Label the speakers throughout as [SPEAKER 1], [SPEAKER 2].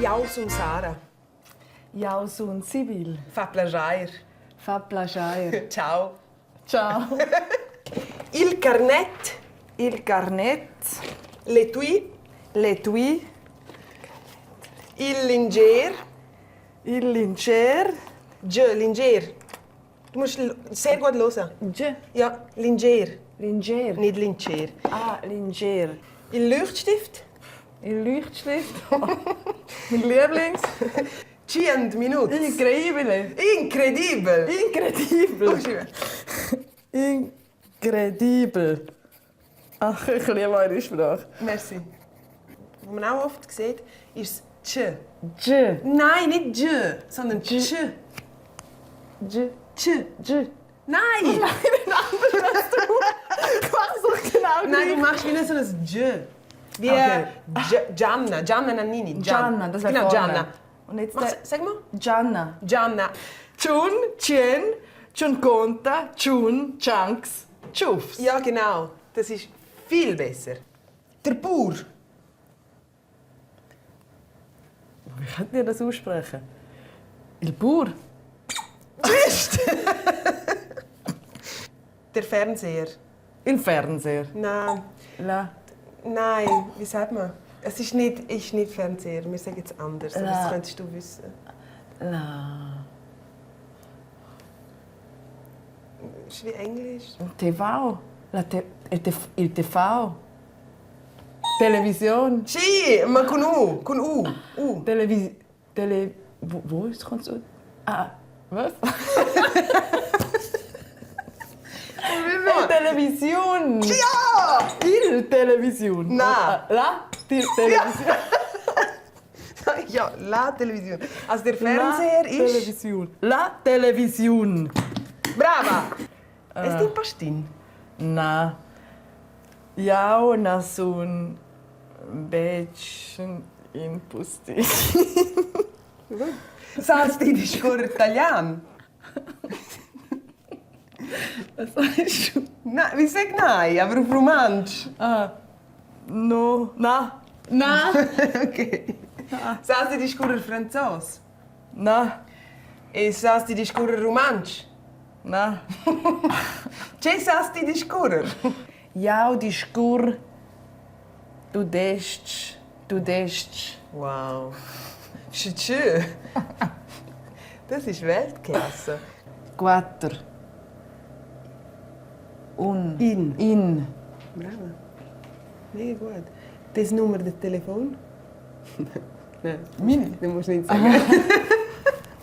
[SPEAKER 1] Eu sunt Sara.
[SPEAKER 2] Eu sunt Sibyl.
[SPEAKER 1] Fa plagiar.
[SPEAKER 2] Fa plagiare.
[SPEAKER 1] Ciao.
[SPEAKER 2] Ciao.
[SPEAKER 1] Il carnet.
[SPEAKER 2] Il carnet.
[SPEAKER 1] L'etui.
[SPEAKER 2] L'etui.
[SPEAKER 1] Il linger.
[SPEAKER 2] Il lincer.
[SPEAKER 1] Linger. Du musst sehr gut hören.
[SPEAKER 2] G.
[SPEAKER 1] Ja, linger.
[SPEAKER 2] Linger.
[SPEAKER 1] Nicht lincher.
[SPEAKER 2] Ah, linger.
[SPEAKER 1] Il Leuchtstift.
[SPEAKER 2] Il Leuchtstift. Mein Lieblings.
[SPEAKER 1] 100 minuti.
[SPEAKER 2] Incredibile.
[SPEAKER 1] Incredibel.
[SPEAKER 2] Incredibile. Incredibel. Ach, ich liebe eure Sprache.
[SPEAKER 1] Merci. Was man auch oft sieht, ist das Ch.
[SPEAKER 2] G.
[SPEAKER 1] Nein, nicht J, sondern Ch.
[SPEAKER 2] G.
[SPEAKER 1] Ch.
[SPEAKER 2] G.
[SPEAKER 1] Nein!
[SPEAKER 2] Nein, anders als du. Ich mach's doch genau
[SPEAKER 1] Nein, du
[SPEAKER 2] gleich.
[SPEAKER 1] machst wie so ein J. Wie
[SPEAKER 2] Okay.
[SPEAKER 1] Gianna. Gianna Nannini.
[SPEAKER 2] Gianna, das wäre
[SPEAKER 1] Genau,
[SPEAKER 2] vorne.
[SPEAKER 1] Gianna.
[SPEAKER 2] Und jetzt
[SPEAKER 1] Sag mal.
[SPEAKER 2] Gianna.
[SPEAKER 1] Gianna.
[SPEAKER 2] Chun, Chien, Chun Conta, Chun, Chunks, Chufs.
[SPEAKER 1] Ja, genau. Das ist viel besser. Der Bauer.
[SPEAKER 2] Wie könnt ihr das aussprechen? Il Bur.
[SPEAKER 1] Der Fernseher.
[SPEAKER 2] Il Fernseher.
[SPEAKER 1] Nein.
[SPEAKER 2] La.
[SPEAKER 1] Nein, wie sagt man? Es ist nicht Fernseher. Wir sagen es anders. Aber das könntest du wissen.
[SPEAKER 2] La.
[SPEAKER 1] Das ist wie Englisch.
[SPEAKER 2] TV. Il TV. Television.
[SPEAKER 1] Sì, ma con U. Con U.
[SPEAKER 2] Wo ist kommt so? Ah, was? Television.
[SPEAKER 1] Ja!
[SPEAKER 2] Il Television.
[SPEAKER 1] Na.
[SPEAKER 2] La Television.
[SPEAKER 1] Ja, la Television. Also der Fernseher ist...
[SPEAKER 2] Television. La Television.
[SPEAKER 1] Brava! Ist die Pastin?
[SPEAKER 2] Na. Ja, nasun Bäckchen in Pusti.
[SPEAKER 1] Sasti di scuola italiano.
[SPEAKER 2] Was sagst du?
[SPEAKER 1] Nein, wie sag nein, aber auf Romansch.
[SPEAKER 2] Ah. No. Na. Na.
[SPEAKER 1] Okay. Sasti di scuola Franzos.
[SPEAKER 2] Na.
[SPEAKER 1] E sasti di scuola Romansch.
[SPEAKER 2] Na.
[SPEAKER 1] C'è sasti di scuola?
[SPEAKER 2] Ja, die Skur. Du dest.
[SPEAKER 1] Wow. Schön. Das ist Weltklasse.
[SPEAKER 2] Quattro. In.
[SPEAKER 1] Bravo. Mega gut. Das Nummer des Telefon? Nein.
[SPEAKER 2] Meine?
[SPEAKER 1] Du musst nicht sagen.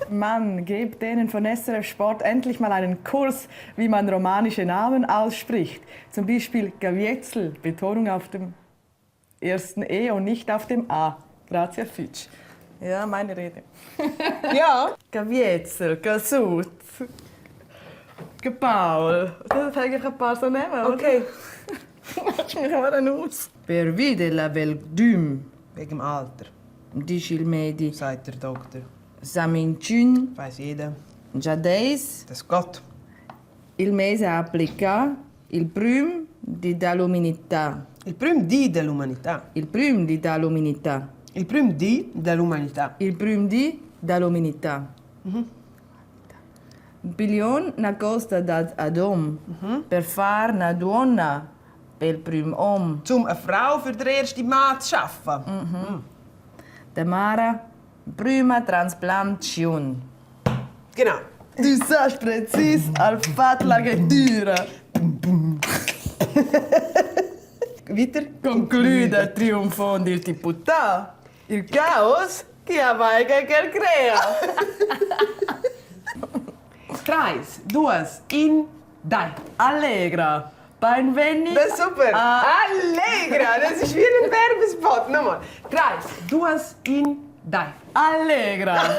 [SPEAKER 2] Mann, gebt denen von SRF Sport endlich mal einen Kurs, wie man romanische Namen ausspricht. Zum Beispiel Gavietzel, Betonung auf dem ersten E und nicht auf dem A. Grazie Fitch. Ja, meine Rede.
[SPEAKER 1] Ja.
[SPEAKER 2] Gavietzel, Gasut, Gepaul. Das habe ich ein paar so nehmen, oder?
[SPEAKER 1] Okay.
[SPEAKER 2] Machst mich mal aus. Per vide la Belgdüm,
[SPEAKER 1] Wegen dem Alter,
[SPEAKER 2] dice il medi,
[SPEAKER 1] sagt der Doktor.
[SPEAKER 2] Samincun,
[SPEAKER 1] Weiß jeder.
[SPEAKER 2] Giadeis,
[SPEAKER 1] Das geht.
[SPEAKER 2] il mese applica il prim di dall'umanità.
[SPEAKER 1] Il primo D dell'umanità.
[SPEAKER 2] Il prim di dall'umanità.
[SPEAKER 1] Il primo D dell'umanità.
[SPEAKER 2] Il prim di dall'umanità. Billion na costa dat Adom per far na donna pel prim om.
[SPEAKER 1] Um eine Frau für den ersten Mann zu schaffen.
[SPEAKER 2] De Mara prima transplantation.
[SPEAKER 1] Genau.
[SPEAKER 2] Du sagst präzis al fat la lettura.
[SPEAKER 1] Weiter.
[SPEAKER 2] Conclude triunfando il tiputà. Il caos che avvaiga che crea.
[SPEAKER 1] 3, 2, in, dai.
[SPEAKER 2] Allegra. Benveni.
[SPEAKER 1] Das ist super. Allegra. Das ist wie ein Werbespot. Nochmal. 3, 2, in, dai.
[SPEAKER 2] Allegra.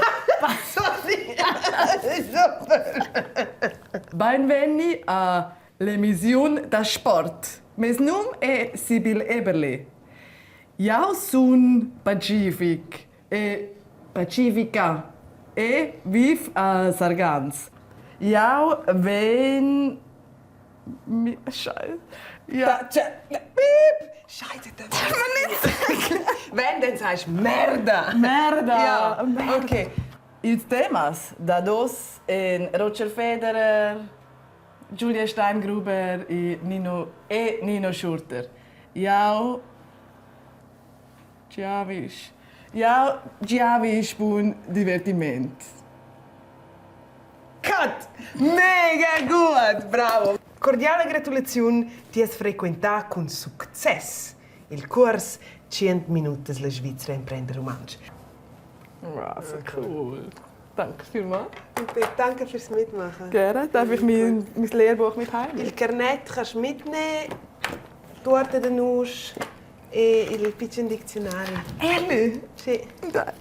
[SPEAKER 1] Sorry. Das ist super.
[SPEAKER 2] Benveni a l'emissione da sport. Mes num è Sibyl Eberle. Eu sunt Pacific e Pacifica e viv a Sargans. Eu ven... Scheiße. Ja.
[SPEAKER 1] Piep. Scheiße, das darf man nicht sagen. Wenn, dann sagst du Merda.
[SPEAKER 2] Merda.
[SPEAKER 1] Ja, okay.
[SPEAKER 2] Ils temas dados en Roger Federer, Julia Steingruber e Nino Schurter. Giavis bun divertiment.
[SPEAKER 1] Cut! Mega gut! Bravo! Cordiale gratulazione, ti has frequentato con successo il corso 100 minuti la Svizzera imprende romansch.
[SPEAKER 2] Wow, so cool. Danke vielmals.
[SPEAKER 1] Danke fürs Mitmachen.
[SPEAKER 2] Gerne. Darf ich mein Lehrbuch mit heim?
[SPEAKER 1] Il carnet kannst du mitnehmen, dort den Nusch, il piccolo dizionario.
[SPEAKER 2] Ehrlich?
[SPEAKER 1] Sì.
[SPEAKER 2] Dai.